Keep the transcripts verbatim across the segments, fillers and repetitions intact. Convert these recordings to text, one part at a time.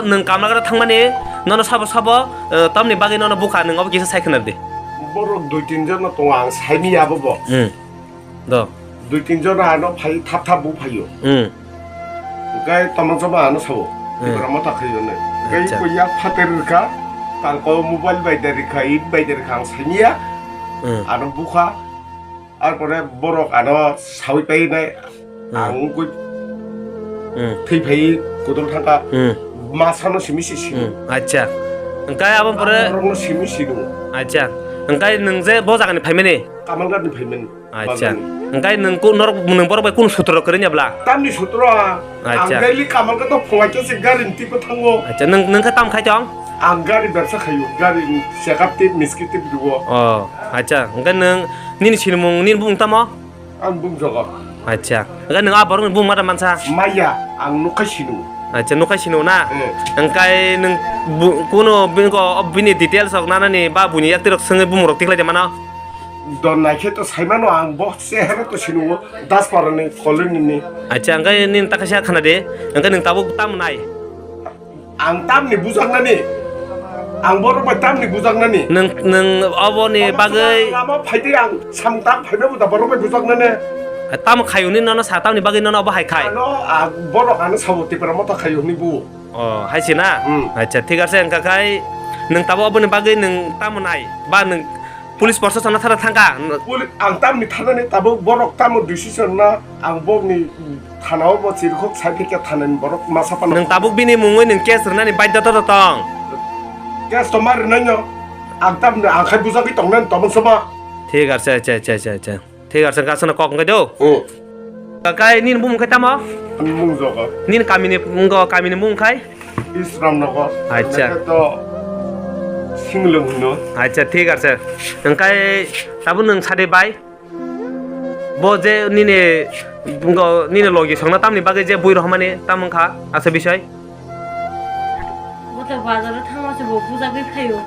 Nwng kamla gada thangmani, nono sabo sabo, eh, tamni bagwi nono bukha, nwng obo kisa sai khwna di. Borok dui tin jon no tongo, ang saimanya abo bo. Hmm. Do. Dui tin jon ano phai thap thap bo phaio. Hmm. Hwnkhe tamo joma ano sabo. Hmm. Tibra motha khaio nai. Hwnkhe acha. Ko yak phater rwkha, tangko mobile bai da rwkha, it bai da rwkha, ang saimanya. Hmm. Ano bukha. Arpore borok ano sawi pai nai, hmm, ang wngkui, hmm, thwi phai kudul thangkha, hmm, masano simi si sini. Hmm, acha. Hwnkhe aboni pore borokno simi sini. Acha. Hwnkhe nwng je bo jagani phaimani? Kamalghatni phaimani. Acha. Bagani. Hwnkhe nwng ku-, norok, nwng borok bai kunu sutro kwrwngya bla? Tamni sutro a. Acha. Ang daily Kamalghat o phungai khe se gari ni tipo thango. Acha, nwng, nwng khe tam khai tong? Ang gari bersa khaio, gari ni chekap tip, miski tip duo. Oh, acha, hwnkhe nwng nini sinimung, nini bumung tamo? Ang bumung jogo. Acha, hwnkhe nwng a borok ni bumung mata mansa? Maya, ang nukhai sinu. Acha, nukhai sinu na? Eh. Hwnkhe nwng bu-, kuno bini ko, bini details rok nanani ba buini yakti rok swngwi bumung rok tiklai de mano? Don naikhe to saimano ang bo chehero to sinugo, Dasparani colony ni. Acha, hwnkhe nini ta kaisa khana de, hwnkhe nwng tabuk tamo nai? Ang tamni bujaknani, ang borok bai tamni bujaknani. Nwng, nwng oboni bagwi lama phaidi ang samung tang phaima buda borok bai bujaknani. Tamo khayuni nono sa tamni bagwi nono obo hai khai? Ano, ah, borok ano sabo Tipra Motha khayuni bu. Oh, hai se na? Hmm. Acha, thik ase, hwnkha khai nwng tabuk oboni bagwi nwng tamo nai? Ba nwng police proshasonno thana thangkha? Poli-, ang tamni thanani tabuk borok tamo decision na, ang bokni thanao bo chirikhok sai phikya thanani borok masa phano. Nwng tabuk bini mungwi nwng case rwnani baidhota to tong? Case to ma rwnaino. Ang tamni ang khai bujagwi tongnani tobon sama. Thik ase, acha, acha, acha, acha. Thik ase, hwnkha aswkno kok wngkhe do. Hmm. Kakai nini bumung khai tamo? Ani mung jogo. Nini kamini, wngkha kamini mung khai? Isram Nagar. Acha. Hwnkhai to Singlung hino. Acha, thik ase. Hwnkhe tabuk nwng sade bai? Bo je nini, wngkha nini logi songna tamni bagwi je bui rohormani tam wngkha asa bisoi? Goto bazaro thangma se bo bujagwi phaio.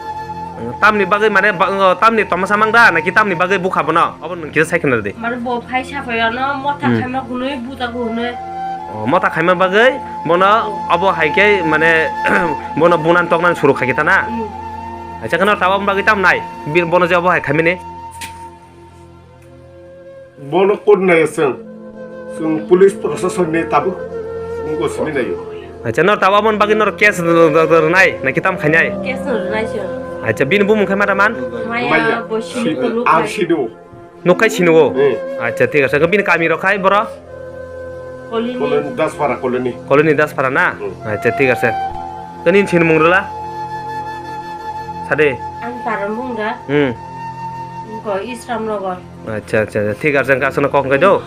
Tamni bagwi mane ba-, o, tamni tomasa mang da naki tamni bagwi bukha bono? Obo nwng kisa sai khna di. Mane bo phai saphai ano motha, hmm, khaima hwnwi bujago hwnwi. O, motha khaima bagwi bono, oh, obo hai khe mane bono bunan toknani suru khai khe ta na? Hmm. Acha kheno tabuk bagwi tam nai? Bir bono je obo hai khaimani? Bono kut nai chwng. Chwng police proshasonni tabuk wngkha simi naio. Acha, nor tabuk aboni bagwi nor case r-, r-, r-, rwnai na ki tam khainai? Case no rwnai chwng. Acha, bini bumung khai mata man? Maya. Maya bo sini si-, kunu ang khai. Sino. Nuk khai sino o? Hmm. Acha, thik ase. Bini kami rok khai boro? Colony. Colony, Daspara colony. Colony Daspara na? Hmm. Acha, thik ase. Kani sini mung rwla? Sade. Ang Taram bung da. Hmm. Ko Isram Nagar. Acha, acha, acha. Thik ase, wngkha aswkno kok wngkha do.